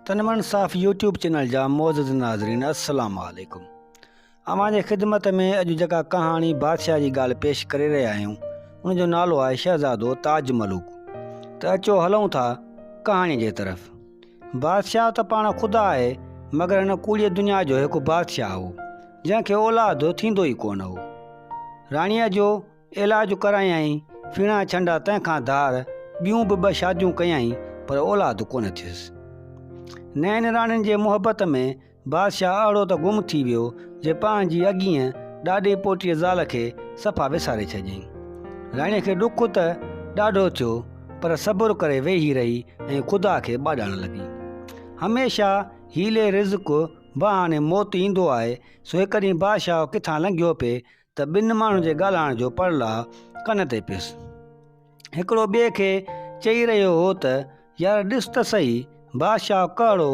تنمن صاف YouTube channel جا معزز ناظرين السلام عليڪم اوهان جي خدمت ۾ اڄ جيڪا ڪهاڻي بادشاهه جي ڳالهه پيش ڪري رهيا آهيون ان جو نالو آهي شهزادو تاج ملوڪ ته اچو هلون ٿا ڪهاڻي جي طرف بادشاهه ته پاڻ خدا آهي مگر هن ڪوڙي دنيا جو هڪ بادشاهه هو جنهن کي اولاد ٿيندو ئي ڪونه هو راڻيء جو علاج ڪرايائين، ڦيڻا ڇنڊا تنهن کان ڌار ٻيون به ٻه شاديون ڪيائين پر اولاد ڪونه ٿيس. نين راڻين جي محبت ۾ بادشاهه اهڙو ته گم ٿي ويو جي پنهنجي اڳينء ڏاڏي پوٽيء زال کي صفا وساري ڇڏيائين. راڻيء کي ڏک ته ڏاڍو ٿيو پر صبر ڪري ويهي رهي ۽ خدا کي ٻاڏائڻ لڳي. هميشه حيلي رزق بهاني موت ايندو آهي سو هڪ ڏينهن بادشاهه ڪٿان لنگهيو پئي ته ٻن ماڻهن جي ڳالهائڻ جو پڙلاء ڪن تي پيس. هڪڙو ٻئي کي چئي رهيو هو ته يار ڏس ته سهي بادشاهه ڪهڙو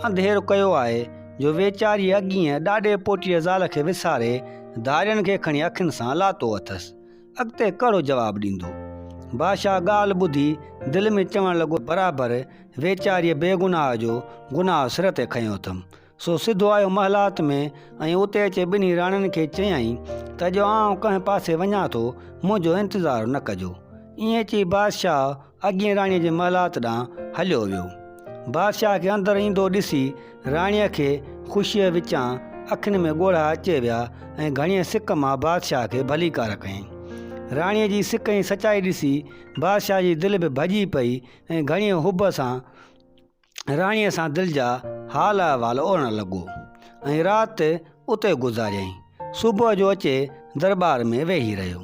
انڌير ڪيو آهي جو ويچاريء اڳينء ڏاڏي پوٽيء زال کي وساري ڌارين کي کڻي اکين سان لاتو اٿس. اڳتي ڪهڙو جواب ڏيندو؟ بادشاهه ڳالهه ٻڌي دل ۾ چوڻ لڳو برابر ويچاريء بيگناهه جو گناهه سر تي کنيو اٿم. سو سڌو آيو محلات ۾ ۽ اتي اچي ٻنهي راڻين کي چيائين ته اڄ آئون ڪنهن پاسي وڃان ٿو، منهنجو انتظار نه ڪجو. ائين چئي بادشاهه اڳئين راڻيء جي محلات ڏانهن هليو ويو. بادشاهه کي اندر ايندو ڏسي راڻيء کي خوشيء وچان اکين ۾ ڳوڙها اچي ويا ۽ گهڻيء سڪ مان بادشاهه کي ڀليڪار ڪيائين. راڻيء جي سڪ ۽ سچائي ڏسي بادشاهه جي دل به ڀڄي پئي ۽ گهڻيء حب سان راڻيء سان دل جا حال احوال اورڻ لڳو ۽ رات اتي گذاريائين. صبح جو اچي درٻار ۾ ويهي رهيو.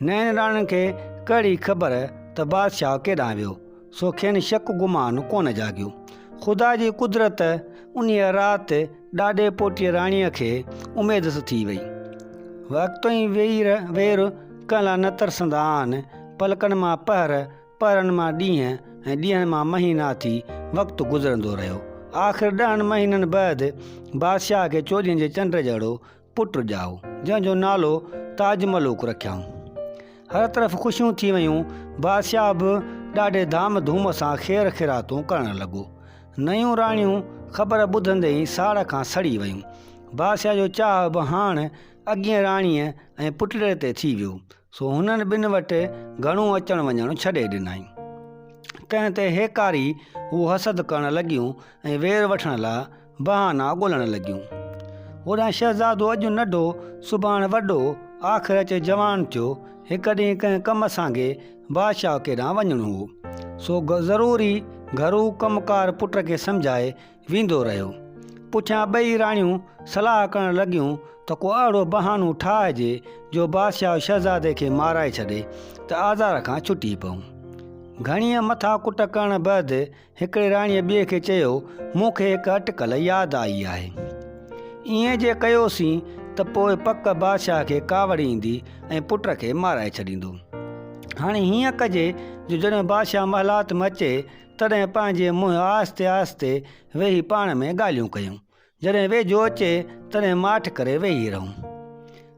نين راڻين کي ڪهڙي خبر ته بادشاهه ڪيڏانهن ويو، سو کين شڪ گمان ڪونه جاڳيو. خدا جي قدرت انهيء رات ڏاڏي پوٽيء راڻيء کي اميد ٿي وئي. وقت ۽ وير ڪنهن لاء نه ترسندا آهن، پلڪن مان پهر پهرن مان ڏينهن ۽ ڏينهن مان مهينا ٿي وقت گذرندو رهيو. آخر ڏهن مهينن بعد بادشاهه کي چوڏهين جي چنڊ جهڙو پٽ ڄائو، جنهن جو نالو تاج ملوڪ رکيائون. هر طرف خوشيون ٿي ويون. بادشاهه به ڏاڍي ڌام ڌوم سان خير خيراتون ڪرڻ لڳو. نيون راڻيون خبر ٻڌندي ئي ساڙ کان سڙي ويون. بادشاهه جو چاهه به هاڻ اڳين راڻيء ۽ پٽڙي تي ٿي ويو. سو هنن ٻن وٽ گهڻو اچڻ وڃڻ ڇڏي ڏنائين. تنهن تي هيڪاري هو حسد ڪرڻ لڳيون ۽ وير وٺڻ لاء بهانا ڳولڻ لڳيون. هوڏانهن شهزادو اڄ ننڍو سڀاڻ وڏو، آخر اچي جوان ٿيو. هڪ ڏينهن ڪنهن ڪم سانگي بادشاهه ڪيڏانهن وڃڻو هو. سو ضروري گهرو ڪم ڪار پٽ کي سمجهائي ويندو رهيو. پٺيان ٻئي راڻيون صلاح ڪرڻ لڳيون ته ڪو اهڙو بهانو ٺاهجي جو بادشاهه شهزادي کي مارائي ڇڏي ته آزار کان ڇٽي پئون. گهڻيء مٿا ڪٽ ڪرڻ بعد هڪڙي راڻيء ٻئي کي چيو، مون کي هڪ اٽڪل ياد آئي آهي. ائين جي ڪيوسين ته پوء پڪ بادشاهه کي ڪاوڙ ايندي ۽ پٽ کي مارائي ڇڏيندو. هاڻي هيئن ڪجي جو جڏهن بادشاهه محلات ۾ اچي تڏهن پنهنجي منهن آهستي آهستي ويهي پاڻ ۾ ڳالهيون ڪيون. جڏهن ويجهو اچي تڏهن ماٺ ڪري ويهي رهون.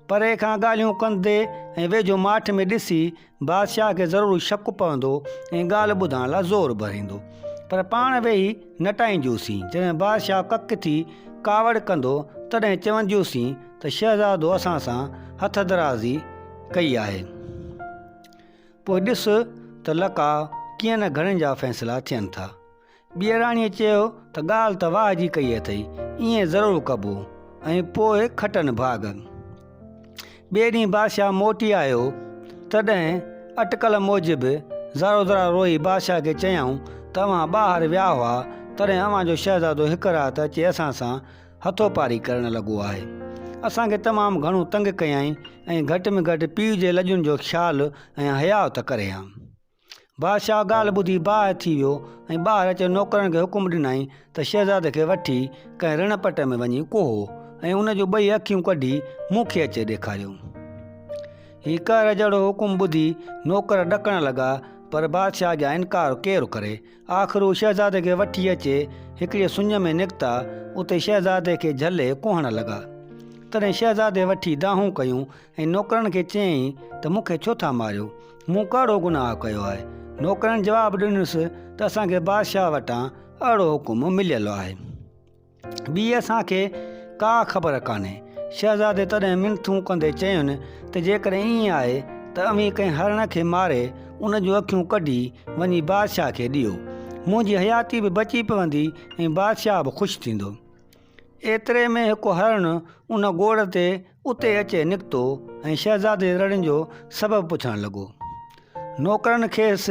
پري کان ڳالهيون ڪندي ۽ ويجهو ماٺ ۾ ڏسي بادشاهه کي ضرور شڪ پوندو ۽ ڳالهه ٻڌائڻ لاء زور ڀريندو. پر پاڻ ويهي نٽائينديونسين. جڏهن بادشاهه ڪڪ ٿي ڪاوڙ ڪندو تڏهن چونديونسين ته شهزادو اسان سان هٿ درازي ڪئي آهي. پوء ڏس ته لقاء ڪيئن نه گهڻن جا فيصلا ٿين ٿا. ٻيء راڻيء چيو ته ڳالهه ته واهه جي ڪئي اٿئي، ائين ضرور ڪبو ۽ پوء کٽن ڀاڳ. ٻئي ڏينهن بادشاهه موٽي آيو، تڏهن اٽڪل موجب زارو زارا روئي بادشاهه کي چيائون ته اوهان ٻاهر ويا هئا، تڏهن اوهان جو شهزادو هڪ رات اچي اسان سان هٿوپاري ڪرڻ لڳو آهي. اسان کي تمام گهڻو تنگ ڪيائين ۽ گهٽ ۾ گهٽ پيء جي لڄن جو خيال ۽ حياء ته ڪري ها. بادشاهه ڳالهه ٻڌي باهه ٿي ويو ۽ ٻاهر اچي نوڪرن کي حڪم ڏنائين ته شهزادي کي وٺي ڪنهن رڻ پٽ ۾ وڃي ڪوهو ۽ ان جون ٻئي اکيون ڪڍي مون کي اچي ڏيکاريو. هي قهر جهڙو حڪم ٻڌي نوڪر ڏڪڻ لڳا پر بادشاهه اڳيان انڪار ڪير ڪري. آخر هو شهزادي کي وٺي اچي هڪڙيء سڃ ۾ نڪتا، اتي شهزادي کي جهلي ڪوهڻ لڳا. تڏهن شهزادي وٺي دانهون ڪيون ۽ نوڪرن کي چيائين ته مون کي ڇو ٿا ماريو؟ مون ڪهڙو گناهه ڪيو آهي؟ نوڪرن جواب ڏنس ته اسان کي بادشاهه وٽان اهڙو حڪم مليل آهي. ٻي اسان کي ڪا خبر ڪانهي. شهزادي تڏهن منٿون ڪندي چين ته جيڪڏهن ائين آهي ته اوهين ڪنهن هرڻ کي ماري ان جون اکيون ڪڍي وڃي بادشاهه کي ڏيو. منهنجي حياتي به بچي پوندي ۽ بادشاهه به خوش ٿيندو. ايتري ۾ هڪ هرڻ ان گوڙ تي اتي اچي نڪتو ۽ شهزادي جي رڙين جو سبب پڇڻ لڳو. نوڪرن کيس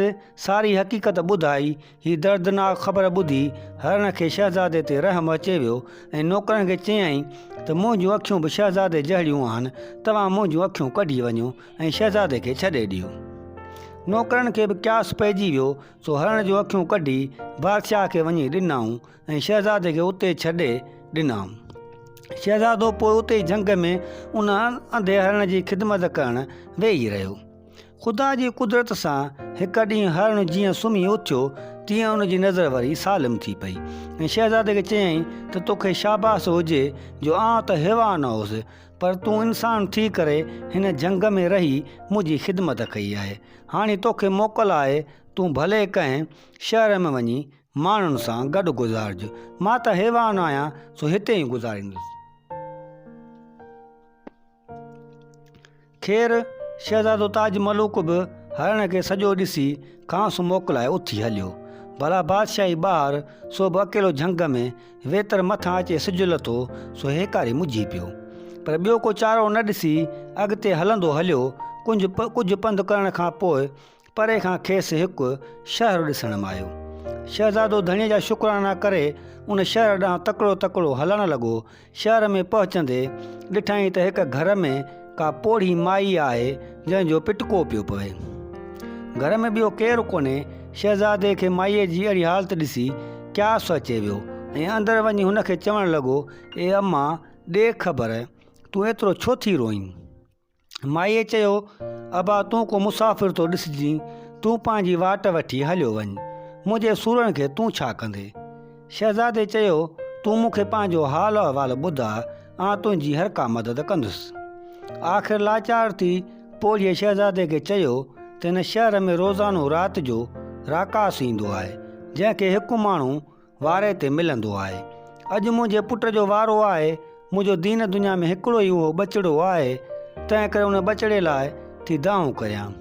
ساري حقيقت ٻڌائي. هي دردناڪ خبر ٻڌي هرڻ کي شهزادي تي رحم اچي ويو ۽ نوڪرن کي چيائين ته منهنجون اکيون به شهزادي جهڙيون آهن، توهان منهنجون اکيون ڪڍي وڃو ۽ شهزادي کي ڇڏي ڏيو. نوڪرن کي به قياس پئجي ويو، سو هرڻ جون اکيون ڪڍي بادشاهه کي وڃي ڏنائون ۽ شهزادي کي اتي ڇڏي ڏنائون. شهزادو پوء اتي ئي جهنگ ۾ ان انڌي هرڻ جي خدمت ڪرڻ ويهي رهيو. خدا جي قدرت سان هڪ ڏينهن هرڻ جيئن سمهي اٿيو، تيئن ان جي نظر وري سالم ٿي پئي ۽ شهزادي کي چيائين ته توکي شاباس هجي جو آئون ته حيوان هوس، پر تون انسان ٿي ڪري هن جهنگ ۾ رهي منهنجي خدمت ڪئي آهي. هاڻي توکي موڪل آهي، تون ڀلي ڪنهن شهر ۾ وڃي ماڻهن سان گڏ گذارج. مان ته حيوان آهيان، سو هتي ئي گذاريندس. خير، شهزادو تاج ملوڪ به هرڻ کي سڄو ڏسي کانئس موڪلائي اٿي هليو. ڀلا بادشاهي ٻاهر، سو به اڪيلو جهنگ ۾، ويتر مٿان اچي سج لٿو، سو هيڪاري مجهي پيو. پر ٻيو ڪو چارو نه ڏسي، اڳتي هلندو هليو. ڪجهه پنڌ ڪرڻ کان پوء پري کان کيس هڪ شهر ڏسڻ ۾ آيو. شهزادو ڌڻيء جا شڪرانا ڪري ان شهر ڏانهن تڪڙو تڪڙو هلڻ لڳو. شهر ۾ پهچندي ڏٺائين ته هڪ گهر ۾ ڪا پوڙهي مائي آهي جنهن جو پٽڪو پيو پوي. گهر ۾ ٻيو ڪير ڪونهي. شهزادي کي مائيء جي اهڙي حالت ڏسي قياس اچي ويو ۽ اندر وڃي هن کي چوڻ لڳو، اي اما! ڏي خبر، تون ايترو ڇو ٿي روئين؟ مائيء چيو، ابا تون ڪو مسافر ٿو ڏسجين، تون پنهنجي واٽ وٺي هليو وڃ، منهنجي سورن کي تون ڇا ڪندين؟ شهزادي چيو، تون مون کي پنهنجو حال احوال ٻڌاء، آن تنهنجي هر ڪا مدد ڪندس. آخر لاچار ٿي پوڙهيء شهزادي کي چيو ته هن شهر ۾ روزانو رات جو راڪاس ايندو آهي، جنهن کي هڪ ماڻهو واري تي ملندو آهي. اڄ منهنجي پٽ جو وارو آهي، منهنجو دين دنيا ۾ هڪڙو ئي اهو ٻچڙو آهي، تنهن ڪري ان ٻچڙي لاء ٿي دانهون ڪريان.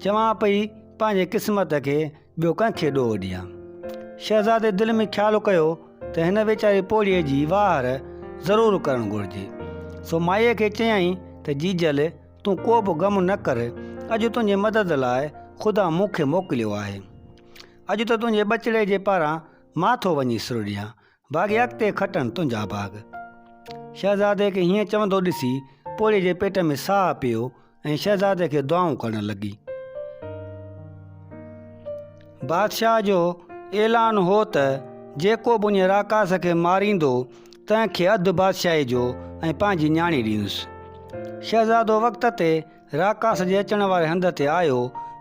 چوان پئي پنهنجي قسمت کي ٻيو ڪنهن کي ڏوهه ڏيان. شهزادي دل ۾ خيال ڪيو ته هن ويچاري پوڙهيء جي واهر ضرور ڪرڻ گهرجي. سو مائيء کي چيائين ته جيجل تون ڪو به غم نه ڪر، اڄ تنهنجي مدد لاء خدا مون کي موڪليو آهي. اڄ ته تنهنجي ٻچڙي جي پاران مان ٿو وڃي سر ڏيان، باقي اڳتي کٽن تنهنجا ڀاڳ. شهزادي کي هيئن چوندو ڏسي پوڙهي جي پيٽ ۾ ساهه پيو ۽ شهزادي کي دعائون ڪرڻ لڳي. بادشاهه جو اعلان هو ته جيڪو به انهيء راڪاس کي ماريندو، تنهن کي اڌ بادشاهي جو ۽ پنهنجي نياڻي ڏيندس. شهزادو وقت تي راڪاس جي اچڻ واري هنڌ تي آيو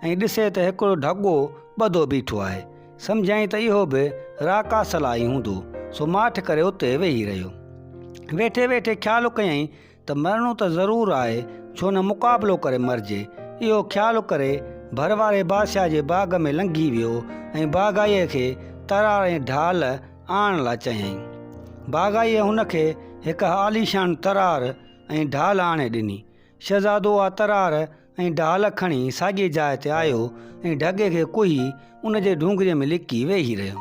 ۽ ڏسي ته هڪڙو ڍڳو ٻڌو بيٺو آهي. سمجهيائين ته اهو به راڪاس لاء ئي هوندو، سو ماٺ ڪري اتي ويهي رهيو. ويٺي ويٺي خيال ڪيائين ته مرڻو ته ضرور آهي، ڇو نه مقابلو ڪري مرجي. اهو خيال ڪري ڀر واري بادشاهه جي باغ ۾ لنگهي ويو ۽ باغائيء کي ترار ۽ ڍال آڻڻ لاء چيائين. باغائيء هن کي هڪ عاليشان ترار ۽ ڍال آڻي ڏني. شهزادو اها ترار ۽ ڍال کڻي ساڳيء جاء تي آيو ۽ ڍڳي کي ڪهي ان جي ڍونگريء ۾ لڪي ويهي رهيو.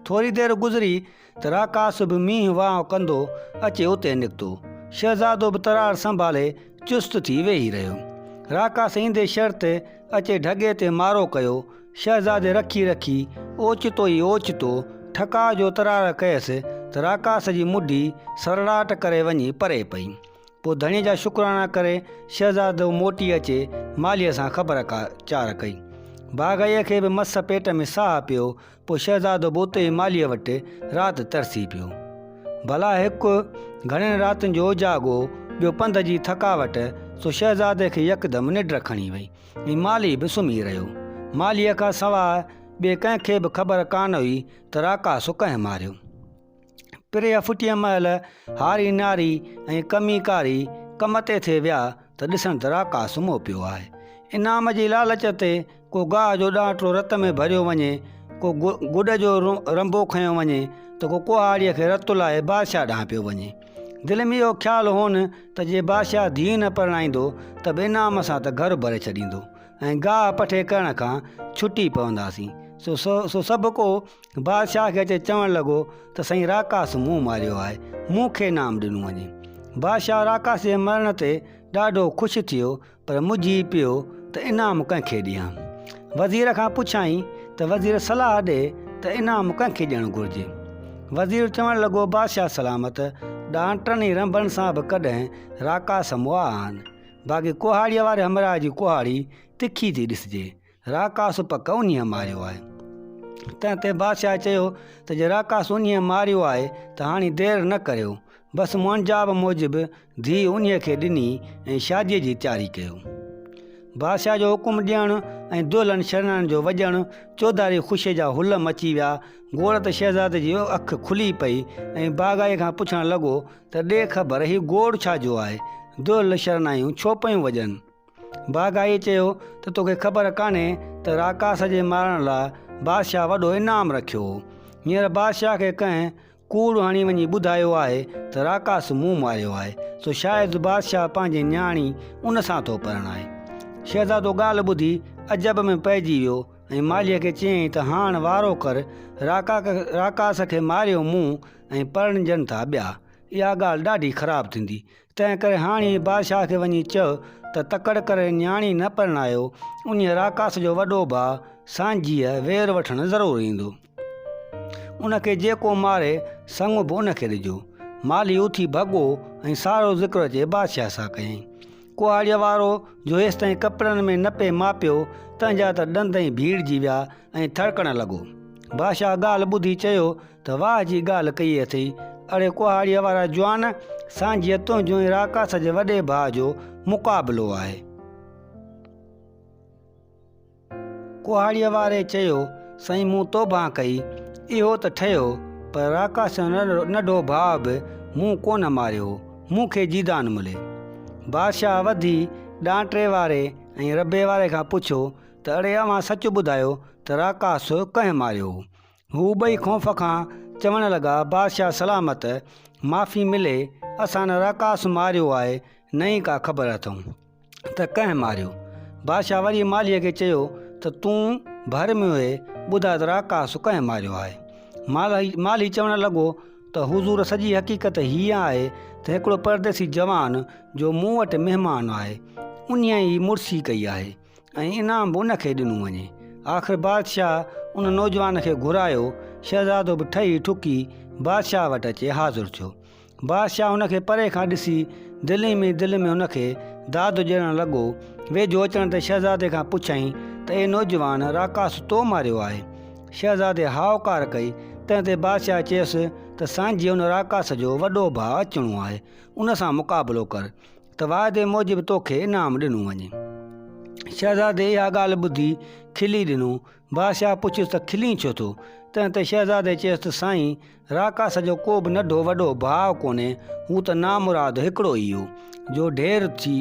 ٿوري دير گذري ته راڪاس به مينهن واهه ڪندو اچي اتي نڪتو. شهزادو به ترار سنڀالي چست ٿي ويهي رهيو. راڪاس ايندي شرط اچي ڍڳي تي مارو ڪيو. شهزادي رکي رکي اوچتو ئي اوچتو ٺڪاء جو ترار ڪيس ته راڪاس جي مڍي سرڙاٽ ڪري وڃي پري پئي. پوء ڌڻيء جا شڪرانا ڪري شهزادو موٽي اچي مالهيء سان خبر چار ڪئي. باغائيء کي به مس پيٽ ۾ ساهه پيو، پوء شهزادو به اتي ئي مالهيء وٽ رات ترسي پيو. ڀلا هڪ گهڻين راتين جو اوجاڳو، ٻيو پنڌ جي ٿڪاوٽ، سو شهزادي کي يڪدم ننڊ کڻي وئي ۽ مالهي به سمهي رهيو. مالهيء کان سواء ٻئي ڪنهن کي به خبر ڪانه هئي ته راڪاس ڪنهن ماريو. پرينء ڦٽيء مهل هاري ناري ۽ ڪمي ڪاري ڪم تي ٿي ويا ته ڏسن ته راڪاس سمهو پيو آهي. انعام جي لالچ تي ڪو گاهه جو ڏانٽو رت ۾ ڀريو وڃي، ڪو گڏ جو رنبو کنيو وڃي ته ڪو ڪهاڙيء کي رت لائي بادشاهه ڏانهن پيو وڃي. دل ۾ اهو خيال هون ته جي بادشاهه ڌيء نه پرڻائيندو ته به انعام سان ته گهر ڀري ڇڏيندو ۽ گاهه پٺي ڪرڻ کان ڇٽي پونداسين. سو سو سڀ ڪو بادشاهه کي اچي چوڻ لڳو ته سائين راڪاس مون ماريو آهي، مون کي انعام ڏنو وڃي. بادشاهه راڪاس جي مرڻ تي ڏاڍو خوش ٿيو پر مجهي پيو ته انعام ڪنهن کي ڏيان. وزير کان پڇيائين ته وزير صلاح ڏي ته انعام ڪنهن کي ڏيڻ گهرجي. وزير چوڻ لڳو بادشاهه سلامت، ڏانٽن ۽ رنبن سان به ڪڏهن راڪاس مئا آهن. باقي ڪهاڙيء واري همراهه جي ڪهاڙي تکي ٿي ڏسجي. راڪاس پڪ انهيء ماريو آهي. تنهن تي بادشاهه چيو ته جي راڪاس انهيء ماريو آهي ته هاڻي دير نه ڪريو. بس منجاب موجب ڌيء انهيء کي ڏني ۽ شاديء جي تياري ڪيو. بادشاهه جو حڪم ڏيڻ ۽ دهلن شرنائين جو وڄڻ، چوڌاري خوشيء جا هل مچي ويا. گوڙ ته شهزادي جي اک کلي پئي ۽ باغائيء کان پڇڻ لڳو ته ڏي خبر هي گوڙ ڇا جو آهي؟ دهل شرنائيون ڇو پيون وڄن؟ باغائيء چيو ته توکي خبر ڪانهي ته راڪاس جي مارڻ لاء بادشاهه وڏو انعام رکيو هو. هينئر بادشاهه کي ڪنهن ڪوڙ هڻي وڃي ٻڌايو آهي ته راڪاس مون ماريو آهي، سو شايد بادشاهه پنهنجي نياڻي ان سان ٿو پرڻائي. شهزادو ڳالهه ٻڌي عجب ۾ پئجي ويو ۽ مالهيء کي چيائين ته هاڻ وارو ڪر، راڪاس کي ماريو مون ۽ پرڻجن ٿا ٻيا. اها ڳالهه ڏاڍي خراب ٿيندي. تنهن ڪري هاڻي بادشاهه کي وڃي چئه ته تڪڙ ڪري نياڻي نه پرڻايو، انهيء راڪاس جو وڏو ڀاء سانجهيء وير وٺڻ ضرور ايندو. ان کي جيڪو ماري، سڱ به ان کي ڏجو. مالهي اٿي ڀڳو ۽ سارو ذڪر اچي بادشاهه سان ڪيائين. ڪهاڙيء وارو، جو هيستائين ڪپڙن ۾ نه پئي ماپيو، تنهن جا ته ڏند ئي ڀيڙجي ويا ۽ ٿڙڪڻ لڳو. بادشاهه ڳالهه ٻڌي چيو ته واهه جي ڳالهه ڪئي اٿئي، اڙي ڪهاڙيء وارا جوان، سانجهيء تنهنجو ۽ راڪاس جي وڏي ڀاء جو مقابلو آهي. ڪهاڙيء واري چيو، سائين مون توبهان ڪئي، اهو ته ٺهيو، پر راڪاس جو ننڍو ڀاء به مون ڪونه ماريو هو، مون کي جيدان ملي. بادشاهه وڌي ڏانٽي واري ۽ ربي واري کان پڇيو ته اڙي اوهان سچ ٻڌايو ته راڪاس ڪنهن ماريو هو؟ هو ٻئي خوف کان چوڻ لڳا، بادشاهه سلامت، معافي ملي، اسان نه راڪاس ماريو آهي نه ئي ڪا خبر اٿئون ته ڪنهن ماريو. بادشاهه وري مالهيء کي چيو ته تون ڀر ۾ اهي ٻڌاء ته راڪاس ڪنهن ماريو آهي؟ مالهي چوڻ لڳو ته حضور سڄي حقيقت هيء آهي ته هڪڙو پرديسي جوان جو مون وٽ مهمان آهي، انهيء ئي مڙسي ڪئي آهي. ۽ انعام به ان کي ڏنو وڃي. آخر بادشاهه ان نوجوان کي گهرايو. شهزادو به ٺهي ٺڪي بادشاهه وٽ اچي حاضر ٿيو. بادشاهه هن کي پري کان ڏسي دل ئي ۾ دل ۾ هن کي داد ڏيڻ لڳو. ويجهو اچڻ تي شهزادي کان پڇيائين ته اي نوجوان، راڪاس تو ماريو آهي؟ شهزادي هائوڪار ڪئي. تنهن تي بادشاهه چيس ته سانجهيء ان راڪاس جو وڏو ڀاء اچڻو آهي، ان سان مقابلو ڪر. ته واعدي موجب توکي انعام ڏنو وڃي. شهزادي اها ڳالهه ٻڌي کلي ڏنو. بادشاهه پڇيس ته کلين ڇو ٿو؟ تنهن تي شهزادي چيس ته سائين، راڪاس جو ڪو به ننڍو وڏو ڀاء ڪونهي، هو ته نامراد هڪڙو ئي هو، جو ڍير ٿي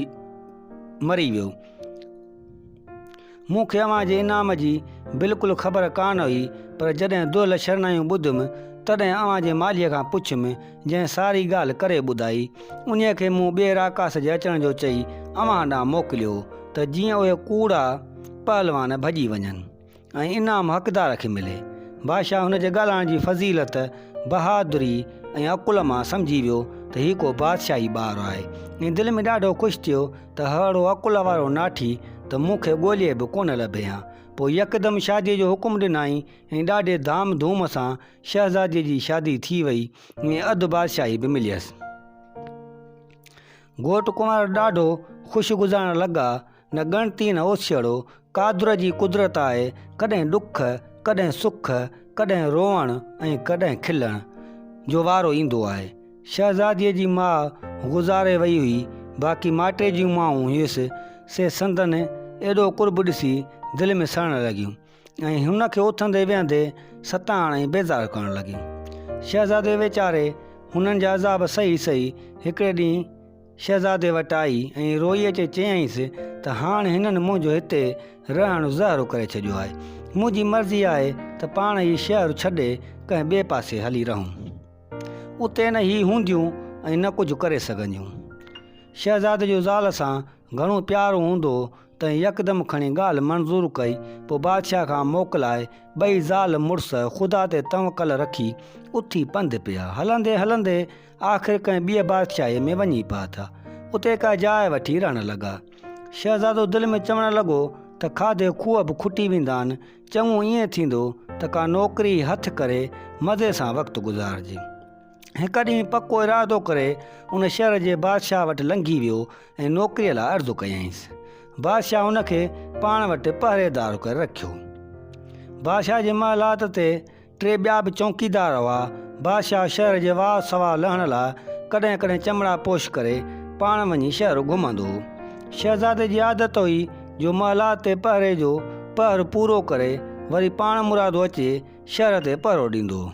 مري ويو. مون کي اوهان جي انعام جي بلڪل خبر ڪانه هئي، پر جڏهن دهل شرنايون ٻڌم، تڏهن اوهان جي مالهيء کان پڇيم، جنهن ساري ڳالهه ڪري ٻڌائي. انهيء کي مون ٻئي راڪاس جي اچڻ جو چئي اوهان ڏانهن موڪليو هو، ته جيئن اهي ڪوڙا پهلوان ڀڄي وڃن. ۽ انعام حقدار کي ملي. بادشاهه هن جي ڳالهائڻ جي فضيلت، بهادري ۽ عقل مان سمجهي ويو ته هي ڪو بادشاهي ٻار آهي ۽ دل ۾ ڏاڍو خوش ٿيو ته ههڙو عقل وارو ناٺي ته مون کي ڳولي به ڪونه لڀي هان. پوء يڪدم شاديء جو حڪم ڏنائين ۽ ڏاڍي ڌام ڌوم سان شهزاديء جي شادي ٿي وئي ۽ اڌ بادشاهي به مليس. گهوٽ ڪنوار ڏاڍو خوش گذارڻ لڳا. نه ڳڻتي نه اوسيئڙو، قادر جي قدرت آهي، ڪڏهن ڏک، ڪڏهن سک، ڪڏهن روئڻ ۽ ڪڏهن کلڻ جو وارو ايندو آهي. شهزاديء جي ماء گذاري وئي هئي، باقي ماٽيجيون مائون هيس، سي سندن ايڏو قرب ڏسي دل ۾ سڙڻ لڳيون ۽ هن کي اٿندي ويهندي ستائڻ ۽ بيزار ڪرڻ لڳيون. شهزادي ويچاري هنن جا عذاب سهي سهي هڪڙي ڏينهن شهزادي وٽ آئي ۽ روئي اچي چيائينس ته هاڻ هنن منهنجو هتي رهڻ زهر ڪري ڇڏيو آهي. منهنجي مرضي آهي ته پاڻ هي شهر ڇڏي ڪنهن ٻئي پاسي هلي رهون. اتي نه هي هونديون ۽ نه ڪجهه ڪري سگهنديون. شهزادي جو زال سان گهڻو پيار هوندو هو، تنهن يڪدم کڻي ڳالهه منظور ڪئي. پوء بادشاهه کان موڪلائي ٻئي زال مڙس خدا تي توڪل رکي اٿي پنڌ پيا. هلندي هلندي آخر ڪنهن ٻيء بادشاهيء ۾ وڃي پهتا. اتي ڪا جاء وٺي رهڻ لڳا. شهزادو دل ۾ چوڻ لڳو ته کاڌي کوهه به کٽي ويندا آهن، چڱو ائين ٿيندو ته ڪا نوڪري هٿ ڪري مزي سان وقت گذارجي. هڪ ڏينهن پڪو ارادو ڪري ان شهر جي بادشاهه وٽ لنگهي ويو ۽ نوڪريء لاء عرض ڪيائينس. بادشاهه هن کي پاڻ وٽ پهريدار ڪري رکيو. بادشاهه جي محلات تي ٽي ٻيا به چونڪيدار هئا. بادشاهه شهر جي واء سواء لهڻ لاء ڪڏهن ڪڏهن چمڙا پوش ڪري پاڻ وڃي شهر گهمندو هو. شهزادي جي عادت هئي جو محلات تي پهري جو پهر پورو ڪري وري پاڻ مرادو اچي شهر تي پهرو ڏيندو هو.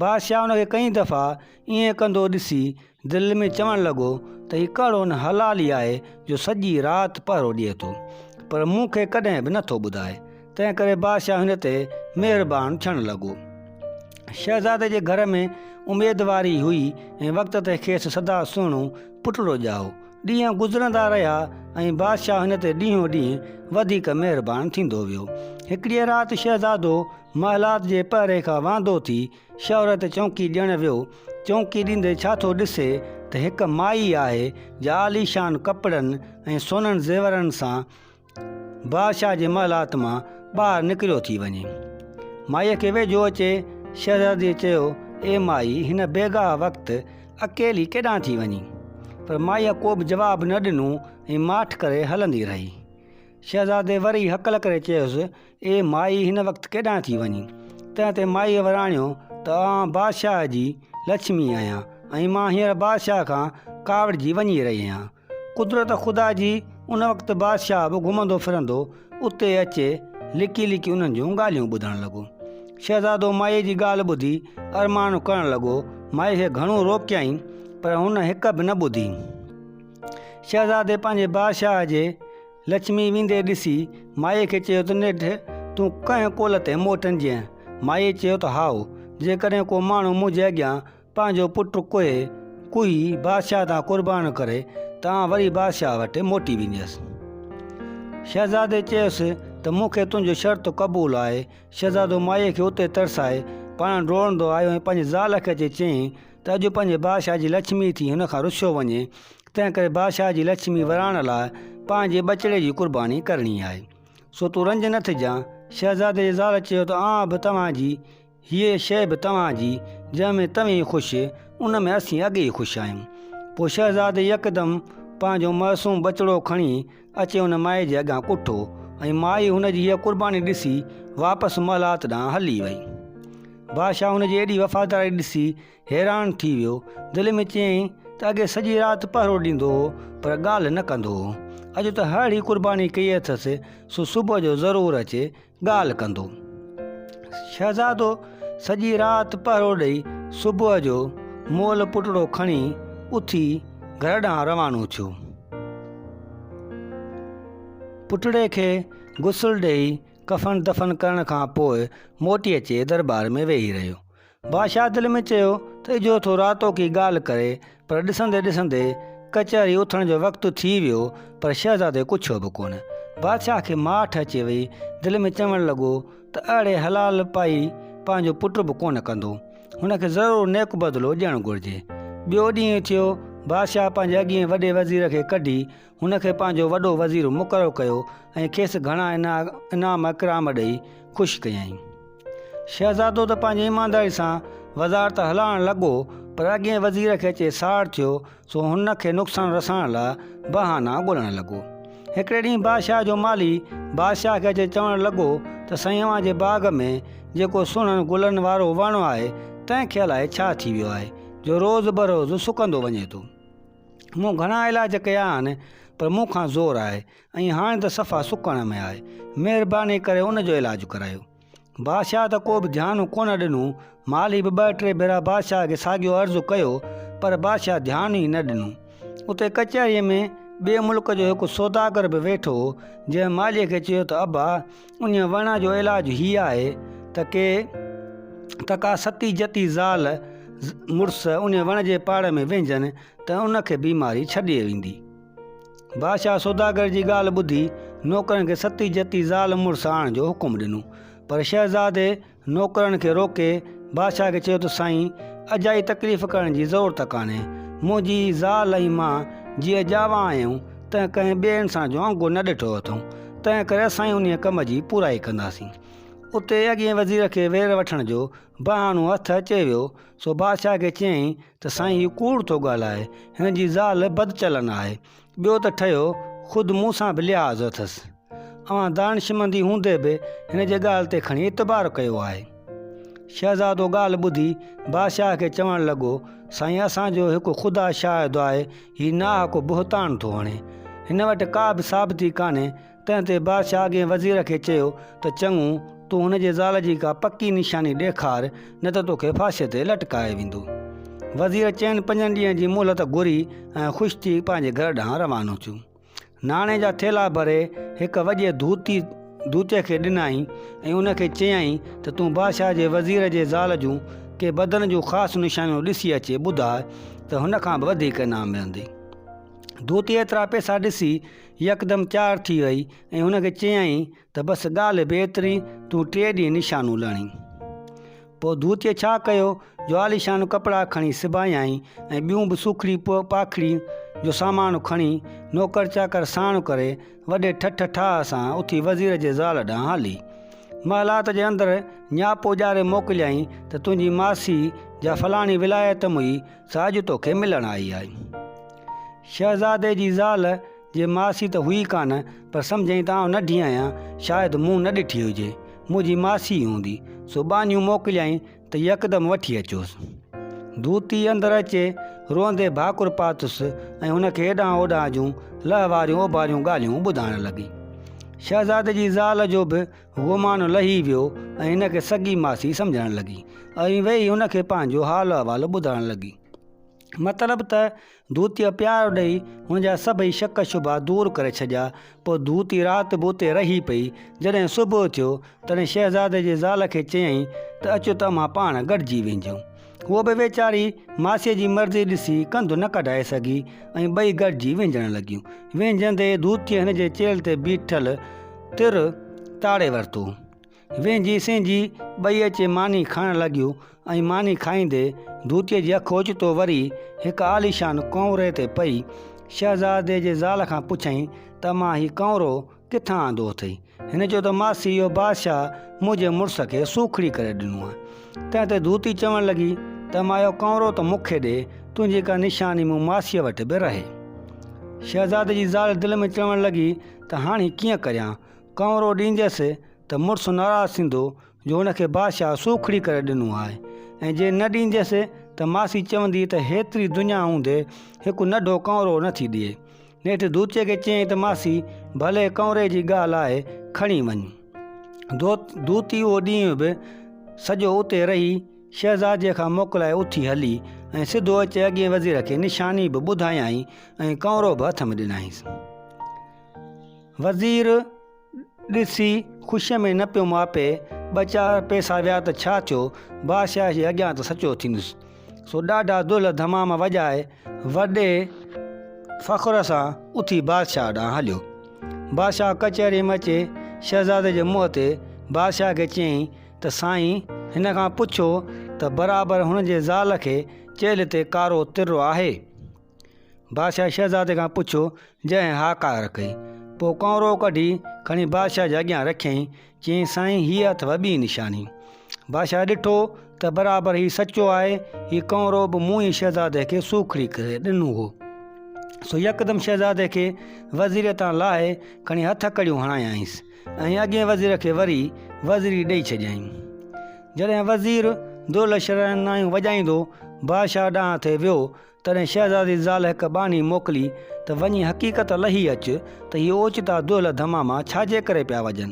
بادشاهه ان کي ڪئين دفعا ائين ڪندو ڏسي دل ۾ چوڻ لڳو ته هي ڪهڙو نه حلالي آهي جو سڄي رات پهرو ڏئي ٿو، پر مون کي ڪڏهن به نٿو ٻڌائي. تنهن ڪري بادشاهه هن تي مهربان ٿيڻ لڳو. شهزادي جي گهر ۾ اميدواري هئي ۽ وقت تي کيس سدا سهڻو پٽڙو ڄائو. ڏينهن گذرندا رهيا ۽ بادشاهه هن تي ڏينهون ڏينهن وڌيڪ مهربان ٿيندو ويو. هڪڙيء رات شهزادو محلات جي پهري کان واندو ٿي شهر تي چونڪي ڏيڻ ويو. چونڪي ڏيندي ڇا ٿو ڏسي ته هڪ مائي آهي جا عاليشان ڪپڙن ۽ سونن زيورن سان بادشاهه جي محلات مان ٻاهر نڪريو ٿي وڃي. مائيء کي ويجهو اچي شهزاديء چيو، اي مائي، هن بيگاهه وقت اڪيلي ڪيڏانهن ٿي وڃين؟ پر مائيء ڪو به جواب نه ڏنو ۽ ماٺ ڪري هلندي رهي. شهزادي وري هڪل ڪري چيس، اي مائي، هن وقت ڪيڏانهن ٿي وڃين؟ تنهن تي مائيء وراڻيو ته آء بادشاهه جي لڇمي آهيان ۽ مان هينئر بادشاهه کان ڪاوڙجي وڃي رهي آهيان. قدرت خدا جي ان وقت بادشاهه به گهمندو ڦرندو اتي اچي لڪي لڪي انهن جون ڳالهيون ٻڌڻ لڳو. شهزادو مائيء جي ڳالهه ٻڌي ارمان ڪرڻ لڳو. مائيء کي گهڻو روڪيائين پر هن هڪ به نه ٻڌي. شهزادي پنهنجي بادشاهه جي لڇمي ويندي ڏسي مائيء کي چيو ته نيٺ تون ڪنهن قول تي موٽندينء؟ مائيء چيو ته هائو، جيڪڏهن ڪو ماڻهو منهنجي اڳيان پنهنجو پٽ ڪوهي، ڪوهي، بادشاهه تان قربان ڪري ته آئون وري بادشاهه وٽ موٽي وينديس. شهزادي چيس ته مون کي تنهنجو شرط قبول آهي. شهزادو مائيء کي اتي ترسائي پاڻ ڊوڙندو آيو ۽ پنهنجي زال کي اچي چيائين ته اڄ پنهنجي بادشاهه جي لڇمي ٿي هن کان رسيو وڃي، تنهنڪري بادشاهه جي لڇمي وراڻ لاء پنهنجي ٻچڙي جي قرباني ڪرڻي آهي. سو تون رنج نه ٿجان. شهزادي جي زال چيو ته آئون به توهان جي هيء شيء به توهان جي، جنهن ۾ توهين خوش، ان ۾ اسين اڳي ئي خوش آهيون. پوء شهزادي يڪدم پنهنجو معصوم ٻچڙو کڻي اچي ان مائي جي اڳيان ڪٺو ۽ مائي هن جي هيء قرباني ڏسي واپس محلات ڏانهن هلي وئي. بادشاهه هن جي ايڏي وفاداري ڏسي حيران ٿي ويو. دل ۾ چيائين ته اڳي سڄي رات پهرو ڏيندو هو پر ڳالهه نه ڪندو هو. اڄ ته ههڙي قرباني ڪئي اٿس سو صبح جو ضرور اچي ڳالهه ڪندو. شهزادو سڄي رات پهرو ڏئي صبح جو مئل پٽڙو کڻي اٿي گهر ڏانهن روانو ٿيو. پٽڙي کي غسل ڏيئي ڪفن دفن ڪرڻ کان پوء موٽي اچي درٻار ۾ ويهي رهيو. بادشاهه دل ۾ چيو ته اجهو ٿو راتوڪي ڳالهه ڪري، پر ڏسندي ڏسندي ڪچهري اٿڻ جو وقت ٿي ويو، پر شهزادي ڪڇيو به ڪونه. بادشاهه کي ماٺ اچي وئي، دل ۾ چوڻ لڳو ته اهڙي حلال پائي پنهنجو پٽ به ڪونه ڪندو، هن کي ضرور نيڪ بدلو ڏيڻ گهرجي. ٻيو ڏينهن ٿيو، بادشاهه پنهنجي اڳئين وڏي وزير کي ڪڍي هن کي پنهنجو وڏو وزير مقرر ڪيو ۽ کيس گهڻا انعام اڪرام ڏئي خوش ڪيائين. شهزادو ته پنهنجي ايمانداري سان وزارت هلائڻ لڳو پر اڳئين وزير کي اچي ساڙ ٿيو سو هن کي نقصان رسائڻ لاء بهانا ڳولڻ لڳو. هڪڙي ڏينهن بادشاهه جو مالهي بادشاهه کي اچي چوڻ لڳو ته سائين اوهان جي باغ ۾ جيڪو سهڻن گلن وارو وڻ آهي تنهن کي الائي ڇا ٿي ويو آهي جو روز بروز سڪندو وڃي ٿو. مون گهڻا علاج ڪيا آهن پر مون کان زور آهي ۽ هاڻي ته صفا سڪڻ ۾ آهي. مهرباني ڪري ان جو علاج ڪرايو. بادشاهه ته ڪو به ڌيان ڪونه ڏنو. مالهي به ٻه ٽي ڀيرا بادشاهه کي ساڳيو عرض ڪيو پر بادشاهه ڌيان ئي نه ڏنو. اتي ڪچهريء ۾ ٻئي ملڪ جو هڪ سوداگر به ويٺو هو، جنهن مالهيء کي چيو ته ابا، انهيء وڻ جو علاج هي آهي ته ڪي ته ڪا ستي جتي زال مڙس انهي وڻ جي پاڙ ۾ ويهجن ته ان کي بيماري ڇڏي ويندي. بادشاهه سوداگر جي ڳالهه ٻڌي نوڪرن کي ستي جتي زال مڙس آڻڻ جو حڪم ڏنو. پر شهزادي نوڪرن کي روڪي بادشاهه کي چيو ته سائين اجائي تڪليف ڪرڻ جي ضرورت ڪانهي. منهنجي زال ۽ مان جيئن ڄاوا آهيون تنهن ڪنهن ٻئي انسان جو انگ نه ڏٺو اٿئون. تنهن ڪري اسان ئي انهيء ڪم جي پورائي ڪنداسين. اتي اڳئين وزير کي وير وٺڻ جو بهانو هٿ اچي ويو، سو بادشاهه کي چيائين ته سائين هي ڪوڙ ٿو ڳالهائي، هن جي زال بدچلن آهي، ٻيو ته ٺهيو خود مون سان به لحاظ اٿس. اوهان دانشمندي هوندي به هن جي ڳالهه تي کڻي اعتبار ڪيو آهي. شهزادو ڳالهه ٻڌي بادشاهه کي چوڻ لڳو، سائين اسان جو هڪ خدا شاهد آهي، هي ناحق بهتان ٿو هڻي. هن وٽ ڪا به ثابتي ڪانهي تنهن تي بادشاهه اڳئين وزير کي چيو ته چڱو، تون هن جي زال جي ڪا پڪي نشاني ڏيکار، نه ته توکي ڦاسيء تي لٽڪايو ويندو. وزير چئن پنجن ڏينهن جي مهلت گهري ۽ خوش ٿي پنهنجي گهر ڏانهن روانو ٿيو. ناڻي جا ٿيلها ڀري هڪ وڏي ڌوتي ڌوتيء کي ڏنائين ۽ ان کي چيائين ته تون بادشاهه جي وزير جي زال جون ڪي بدن جون خاص نشانيون ڏسي اچي ٻڌاء ته هن کان به وڌيڪ انعام ملندئي. ڌوتي ايترا پئسا ڏسي يڪدم تيار ٿي وئي ۽ هن کي چيائين ته بس ڳالهه به ايتري، تون ٽي ڏينهن نشانو لڻين. پوء ڌوتيء ڇا ڪيو جو عاليشان ڪپڙا کڻي سبايائين ۽ ٻيون به سوکڙي پاکڙي جو سامان کڻي نوڪر چاڪر ساڻ ڪري وڏي ٺٺ ٺاهه سان اٿي وزير جي زال ڏانهن هلي. محلات جي اندر نياپو ڏياري موڪليائين ته تنهنجي ماسي جا فلاڻي ولايت م هئي سا اڄ توکي ملڻ آئي آهي. شهزادي جي زال جي ماسي ته هئي ڪانه، پر سمجهيائين ته آئون ننڍي آهيان، شايد مون نه ڏٺي هجي، منهنجي ماسي ئي هوندي، سو ٻانهيون موڪليائين ته يڪدم وٺي اچوس. ڌوتي اندر اچي روئندي ڀاڪر پاتس ۽ هن کي هيڏانهن هوڏانهن جون لهواريون اوڀاريون ڳالهيون ٻڌائڻ لڳي. شهزادي جي زال جو به گمان لهي ويو ۽ هن کي سڳي ماسي سمجهڻ لڳي ۽ ويهي هن کي پنهنجو حال احوال ٻڌائڻ لڳي. مطلب ته ڌوتيء پيار ڏئي هن جا سڀئي شڪ شبها دور ڪري ڇڏيا. پوء ڌوتي رات به اتي رهي پئي. جڏهن صبح ٿيو، تڏهن شهزادي جي زال کي چيائين ته اچ ته اوهان پاڻ گڏجي وينجهون. هوء به ويچاري ماسيء جي مرضي ڏسي ڪنڌ نه ڪڍائي سگهي ۽ ٻئي گڏجي وينجهڻ لڳيون. وينجهندي ڌوتيء هن جي چيلهه تي بيٺل تر تاڙي ورتو. وينجهي سينجهي ٻئي اچي ماني کائڻ لڳيون ۽ ماني کائيندي ڌوتيء جي اک اوچتو وري هڪ عاليشان ڪؤنري تي پئي. شهزادي جي زال کان پڇيائين ته امان هي ڪؤنرو ڪٿان آندو اٿئي؟ هن چيو ته ماسي اهو بادشاهه منهنجي مڙس کي سوکڙي ڪري ڏنو آهي. تنهن تي ڌوتي چوڻ لڳي ته امان اهو ڪؤنرو ته مون کي ڏي، تنهنجي ڪا نشاني مون ماسيء وٽ به رهي. شهزادي جي زال دل ۾ چوڻ لڳي ته هاڻي ڪيئن ڪريان؟ ڪؤنرو ڏينديس ته مڙس ناراض ٿيندو جو هن کي بادشاهه سوکڙي ڪري ڏنو آهي ۽ جي نه ڏينديس ته ماسي چوندي ته هيتري دنيا هوندي هڪ ننڍو ڪؤنرو نه ٿي ڏئي. نيٺ ڌوتيء کي چيائين ته ماسي ڀلي ڪؤنري جي ڳالهه آهي کڻي وڃ. ڌوتي اهو ڏينهن به سڄو اتي رهي شهزاديء کان موڪلائي اٿي هلي ۽ سڌو اچي اڳئين وزير کي نشاني به ٻڌايائين ۽ ڪؤنرو به هٿ ۾ ڏنائينس. وزير ڏسي خوشيء ۾ نه پيو ماپي، ٻه چار پئسا ويا ته ڇا ٿيو، بادشاهه جي اڳيان ته سچو ٿيندس. سو ڏاڍا دهل ڌمام وڄائي وڏي فخر سان اٿي بادشاهه ڏانهن هليو. بادشاهه ڪچهريء ۾ اچي شهزادي جي منهن تي بادشاهه کي چيائين ته سائين هن کان پڇو ته برابر هن جي زال کي چيلهه تي ڪارو تر آهي؟ بادشاهه شهزادي کان پڇيو، جنهن هاڪار ڪئي. پوء ڪؤنرو ڪڍي کڻي بادشاهه جي اڳيان رکيائين. چيائين، سائين هيء اٿئو ٻي نشاني. بادشاهه ڏٺو ته برابر هي سچو آهي، هي ڪؤنرو به مون ئي شهزادي کي سوکڙي ڪري ڏنو هو. سو يڪدم شهزادي کي وزيريء تان لاهي کڻي هٿڪڙيون هڻايائينس ۽ اڳئين وزير کي وري وزيري ڏئي ڇڏيائين. جڏهن وزير دهل شرنايون وڄائيندو بادشاهه ڏانهن ٿي ويو تڏهن شهزادي زال هڪ ٻانهي موڪلي ته وڃي حقيقت لهي اچ ته هي اوچتا دهل ڌماما ڇا جي ڪري پيا وڄن.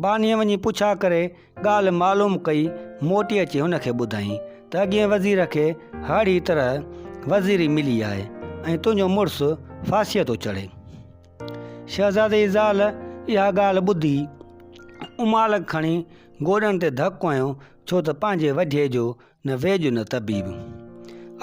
ٻانهيء وڃي پڇا ڪري ڳالهه معلوم ڪئي، موٽي اچي هن کي ٻڌائين ته اڳئين وزير کي ههڙي طرح وزيري ملي آهي ۽ تنهنجو مڙس ڦاسيء ٿو چڙهي. شهزادي جي زال اها ڳالهه ٻڌي امالڪ کڻي. گوڏن تي ڌڪ هنيو، ڇو ته پنهنجي وڍيي جو نه ويڄ نه طبيب.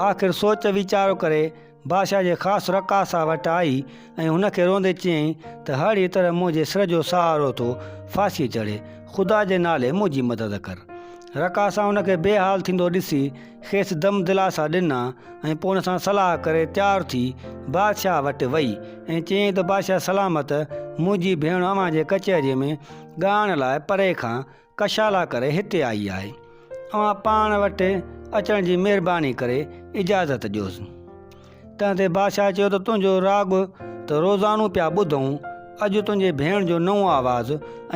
آخر سوچ ويچار ڪري بادشاهه جي خاص رقاصه وٽ آئي ۽ هن کي روئندي چيائين ته ههڙيء طرح منهنجي سر جو سهارو ٿو ڦاسيء چڙهي، خدا جي نالي منهنجي مدد ڪر. رقاصه هن کي بي حال ٿيندو ڏسي کيس دم دلاسا ڏنا ۽ پوء ان سان صلاح ڪري تيار ٿي بادشاهه وٽ وئي ۽ چيائين ته بادشاهه سلامت منهنجي ڀيڻ اوهان جي ڪچهريء ۾ ڳائڻ لاء پري کان ڪشالا ڪري هتي آئي آهي. اوهان پاڻ وٽ اچڻ جي مهرباني ڪري اجازت ڏيوس. تنهن تي بادشاهه چيو ته تنهنجو راڳ ته روزانو پيا ٻڌون، اڄ تنهنجي ڀيڻ جو نئون آواز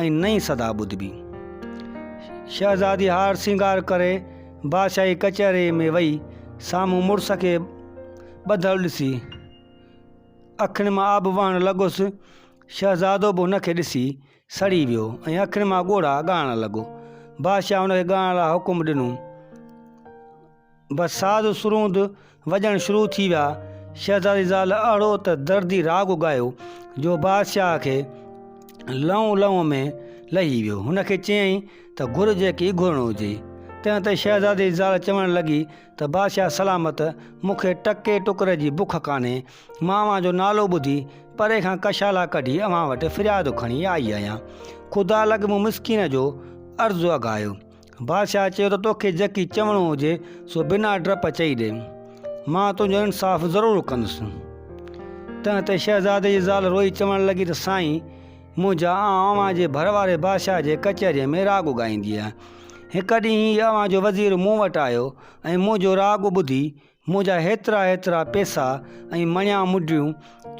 ۽ نئين صدا ٻڌبي. شهزادي هار سينگار ڪري بادشاهي ڪچهريء ۾ وئي. سامهون مڙس کي ٻڌل ڏسي اکين مان آب وهڻ لڳس. شهزادو به هن کي ڏسي سڙي ويو ۽ اکين مان ڳوڙها ڳاڙڻ لڳو. بادشاهه هن کي ڳائڻ لاء حڪم ڏنو. بس ساز سرود وڄڻ شروع ٿي ويا. شهزادي زال اهڙو ته دردي راڳ ڳايو جو بادشاهه کي لئون لئون ۾ لهي ويو. هن کي چيائين ته گهر جيڪي گهرڻو هجئي. تنهن تي شهزادي جي زال چوڻ لڳي ته بادشاهه سلامت، مون کي ٽڪي ٽڪر جي بک ڪانهي. مان اوهان جو نالو ٻڌي پري کان ڪشالا ڪڍي اوهان وٽ فرياد کڻي آئي آهيان. خدا لڳ مون مسڪين جو عرض اگهايو. بادشاهه چيو ته توکي جيڪي چوڻو هجي سو بنا ڊپ چئي ڏي. مان تنهنجو انصاف ضرور ڪندس. تنهن تي شهزادي جي زال روئي چوڻ لڳي ته سائين! منهنجا، آئون اوهان جي ڀر واري بادشاهه جي ڪچهريء ۾ راڳ ڳائيندي آهيان. هڪ ڏينهن هي اوهان جو وزير مون وٽ آيو ۽ منهنجو راڳ ٻڌي منهنجا هيترا هيترا پئسا ۽ مڻيا مڊيون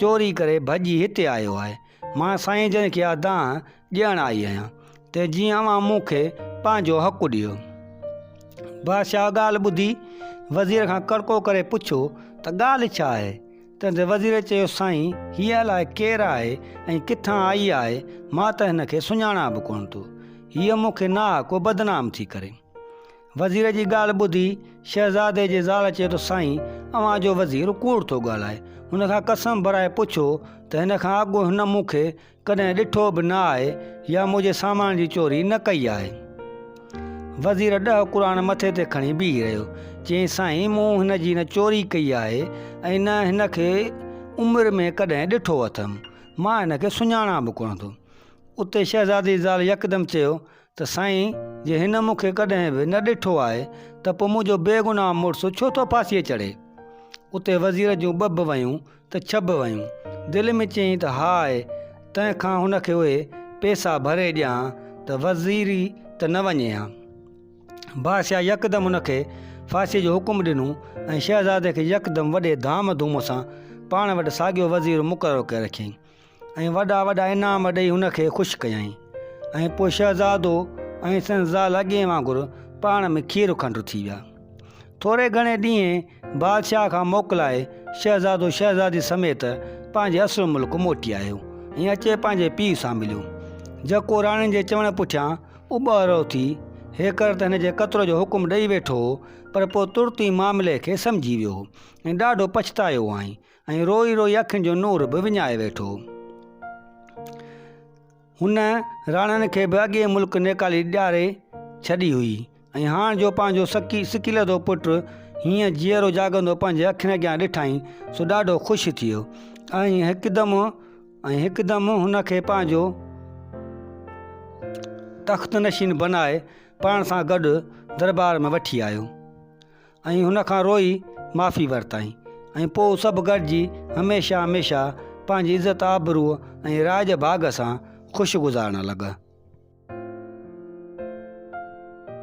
چوري ڪري ڀڄي هتي آيو آهي. مان سائين جن کي اها دانهن ڏيڻ آئي آهيان ته جيئن اوهان مون کي پنهنجو حق ڏيو. بادشاهه ڳالهه ٻڌي وزير کان ڪڙڪو ڪري پڇيو ته ڳالهه ڇا آهي؟ تنهن تي وزير چيو، سائين، هيء الائي ڪير آهي ۽ ڪٿان آئي آهي، مان ته هن کي سڃاڻان به ڪونه ٿو. هيء مون کي ناحق بدنام ٿي ڪري. وزير جي ڳالهه ٻڌي شهزادي جي زال چيو ته سائين، اوهان جو وزير ڪوڙ ٿو ڳالهائي. هن کان قسم ڀرائي پڇو ته هن کان اڳ هن مون کي ڪڏهن ڏٺو به نه آهي يا منهنجي سامان جي چوري نه ڪئي آهي. وزير ڏهه قرآن مٿي تي کڻي بيهي رهيو. چيائين سائين مون هن جي نه چوري ڪئي آهي ۽ نه هن کي عمر ۾ ڪڏهن ڏٺو اٿم. مان هن کي سڃاڻان به ڪونه ٿو. اتي شهزادي جي زال يڪدم چيو ته سائين جي هن مون کي ڪڏهن به نه ڏٺو آهي ته پوء منهنجو بيگناهه مڙس ڇو ٿو ڦاسيء چڙهي؟ اتي وزير جون ٻه به ويون ته ڇهه به ويون. دل ۾ چيائين ته هاء تنهن کان هن کي اهي پئسا ڀري ڏيان ها ته وزيري ته نه وڃي ها. بادشاهه يڪدم هن کي ڦاسيء جو حڪم ڏنو ۽ شهزادي کي يڪدم وڏي ڌام ڌوم سان پاڻ وٽ ساڳيو وزير مقرر ڪري رکيائين. ۽ وڏا وڏا انعام ڏئي هن کي خوش ڪيائين ۽ پوء شهزادو ۽ سندس زال اڳئين وانگر پاڻ ۾ کير کنڊ ٿي ويا. ٿوري گهڻي ڏينهين بادشاهه کان موڪلائي شهزادو شهزادي سميت پنهنجي اصل ملڪ موٽي آيو ۽ اچي پنهنجي پيء سان مليو، جيڪو راڻين جي چوڻ پٺيان اٻهرو ٿي هيڪر ته هن جي قتل جو حڪم ڏئي ويٺو هو، پر پوء ترت ئي معاملي کي سمجهي ويو هو ۽ ڏاڍو پڇتايو هئائين. ۽ روئي روئي اکين جو نور به وڃائي ويٺو. هن راڻن کي به اڳئين ملڪ نيڪالي ڏياري ڇڏي هئي ۽ هاڻ جو پنهنجو سڪي سڪيلڌو پٽ هيئن جيئرو جاڳندو پنهنجي اکين اڳيان ڏٺائين سو ڏاڍو خوش ٿيو ۽ هڪدم ۽ هڪدم هن کي پنهنجو تخت نشين بنائي پاڻ سان گڏ دربار ۾ وٺي آيو. ۽ هن کان روئي معافي ورتائين ۽ پوء سڀ گڏجي هميشه هميشه پنهنجي عزت آبروء ۽ راڄ ڀاڳ سان خوش گذارڻ لڳا.